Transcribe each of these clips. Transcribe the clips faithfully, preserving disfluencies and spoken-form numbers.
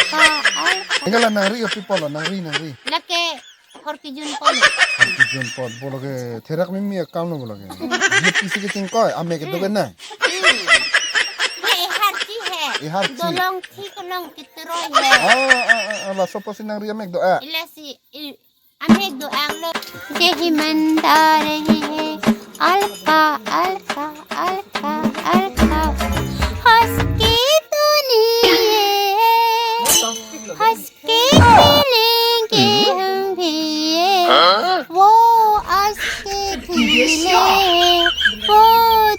Alka, alka. Anke la nangri, people lo, nangri, nangri. Lake Horkijun Polo. Horkijun Polo, bolo ke therak mimi akam lo bolo ke. Dia pisi kechingkoi, amek kedo ke na. Hmm. He, eharchi he. Eharchi. Dolong thik along keteroi he. Ah, ah, ah, ah, laso apotsi nangri amek do-a. Ilasi, i-, amek do-ang lo. Jehi manda rahi hai, alka, alka, alka, alka. Hos ke duniya hai, hos ke khelenge hum bhi hai. Wo aske khele, wo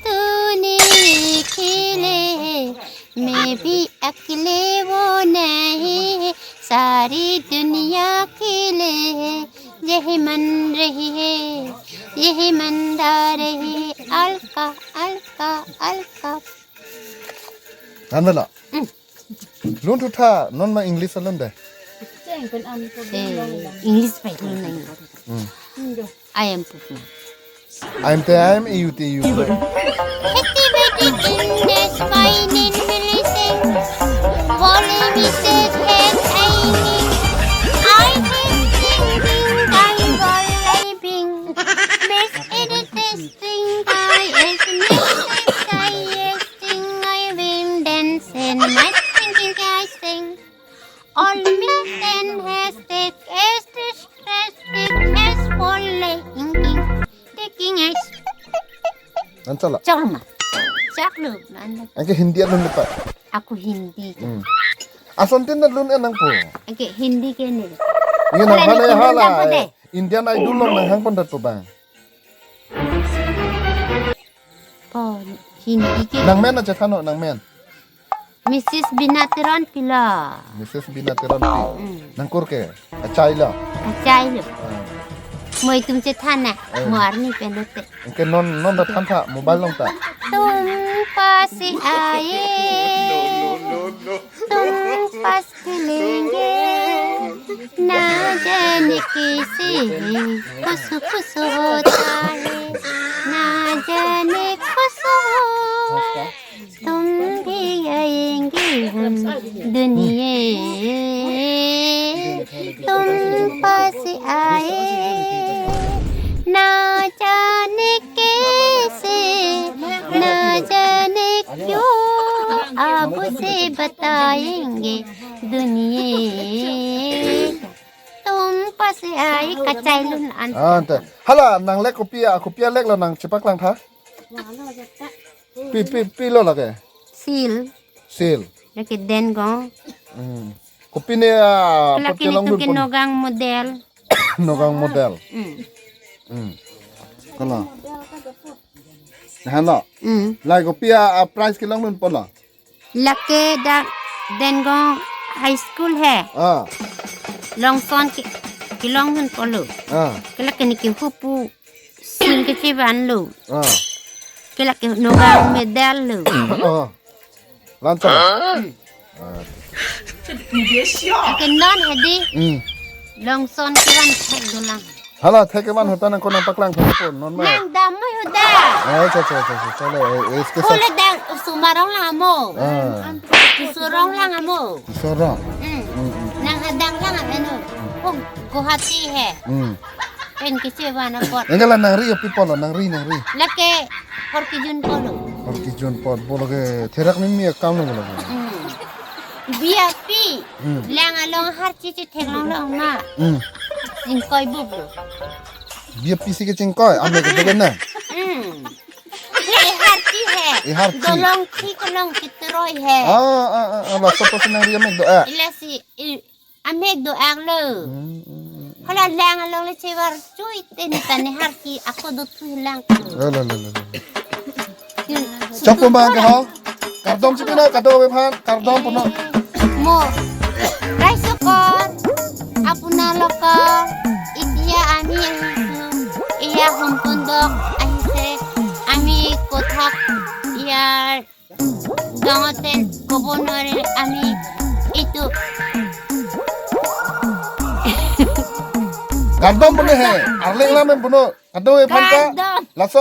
duniya khele hai. Main bhi akle wo nahi hai, sari duniya khele hai, jehi man rahi hai, jehi manda rahi hai, alka, alka, alka. Kan bela? Hmm. Lun thu tha, non ma English alun de. Eh, English pai lun nang. Hmm. I am Pupna. I am te, I am, you te, you te. Hiti bedi in the spine in the sing. Volley me said head aiming. I think thinking I volley bing. Miss it is testing I is missing I is sing I win dancing. My thinking I sing. All me ten has take is this has take is volley inking. Taking is. Ansala. Chok ma. Chok lo, manda. Anke Hindi alun lepa. Aku Hindi ke. Hmm. Ason tin alun enang po. Anke Hindi ke ne. Ini nang hala ni hala, hala, hala, eh. Indian Idol along nanghang pon dat po bang. Po, Hindi ke. Nangmen na chethan non, nangmen. Missus Bina Teronpi lo. Missus Bina Teronpi. Hmm. Nangkur ke? Achai lo. Achai lo. Hmm. Mo itum chethan na. Hmm. Mo arni pen lote. Anke non, non ta than tha, mobile along ta. Tum pasi aaye. Tum pas khelenge. Na jane kaise. Kusu kusu hota hai. Na jane kusu. Tum bhi aayenge hum duniya. Tum pas aaye, na jane kaise, na jane kyon, aap se batayenge duniya. Tum pas aaye, kachai lun an. Ah, ante. Hala, nang lek kopi a, kopi a lek lo nang chepaklang tha? Pi, pi, pi lo lake? Sil. Sil. Lake Dengong. Hmm. Kopi ne, ah, lake pot kelong nelitum dun ke pon. Nogang model. Nogang model. Hmm. Hmm. Kala. Nahano. Hmm. Lai kopi a, ah, prize kelong dun pon lo? Lake dak Dengong High School he. Ah. Longson ke, kelong dun pon lo. Ah. Ke lake neke hupu sil kechevan lo. Ah. Ke lake nogang medal lo. Ah. Lancang. Ah. Ke non hedi. Hmm. Longson kevan thek dolang. Hala, thek kevan ahut ta nang ko nangpaklang tha po, non ma. Nang damnoi ahut ta. Ah, acha, acha, acha, acha, chalo, eh, eh, iske sab. Pule dang, osomar arong lang amo. Ah. Tisso arong lang amo. Tisso arong. Hmm. Hmm, hmm. Nang hadang lang amo. Oh, Guwahati he. Hmm. Pen kechevan apot. Anke la nangri, kopi pon lo, nangri, nangri. Lake Horkijun Polo. Horkijun Polo, bolo ke therak mimi akam lo bolo ke. Hmm. Biapi. Hmm. Lang along harchi chetheklong long ma. Hmm. Chingkoi bup lo. Biapi si kechingkoi, amek kedo ke na. Hmm. He, eharchi he. Eharchi. Dolong thik along keteroi he. Ah, ah, ah, ah, laso apotsi nangri amek do-a. Ilasi, i, amek do-ang lo. Hmm, hmm, hmm. Hala lang along le chevar chui teni tani harchi ako do thui lang. La, la, la, la, la. Chok po bang ke ho. Kardom si pina kado-ave aphan, kardom puno. Mo. Raisokot. Apuna lokal. Itiya ami ahisu. Iya humpundok ahise. Ami kothak. Iya Gaonbura ten kobo nore ami itu. Kardom puno he. Arleng lam puno. Kado-ave aphan ta. Kardom. Laso